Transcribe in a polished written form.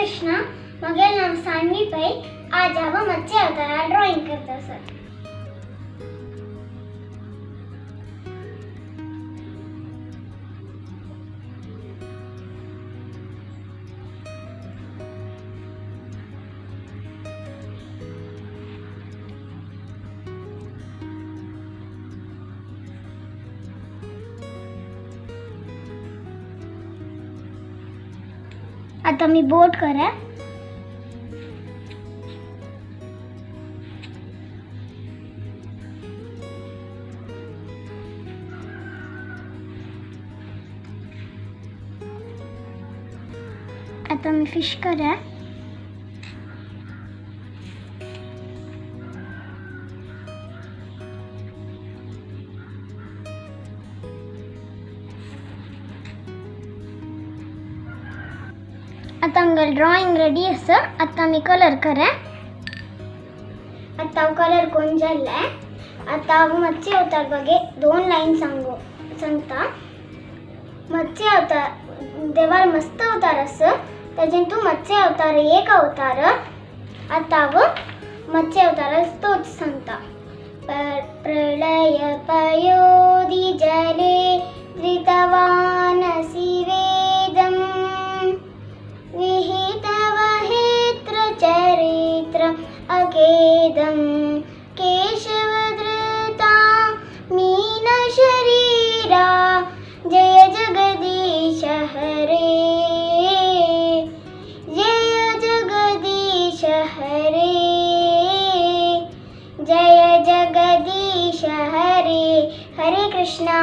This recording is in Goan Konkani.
कृष्णा, म्हगेलें नांव सानवी पै. आज हांव मत्स्य अवतारार ड्रॉइंग करता सर. आता मी बोट करा. आता मी फिश करा. आता आमगेलें ड्रॉइंग रेडी आसा. आतां आमी कलर करा. आतां हांव कलर कोन्न जालें. आतां हांव मत्स्य अवतार बगे दोन लायन सांगता. मत्स्य अवतार देवार मस्त अवतार आसा, ताजेंतू मत्स्य अवतार एक अवतार. आतां हांव मत्स्य अवतारा स्तोत्र सांगता. प्रलय पयोधि जले धृतवानसि वेदम् विहितवहेत्र चरित्रम् अकेदं केशवधृता मीनशरीरा जय जगदीश हरे, जय जगदीश हरे, जय जगदीश हरे. हरे कृष्णा.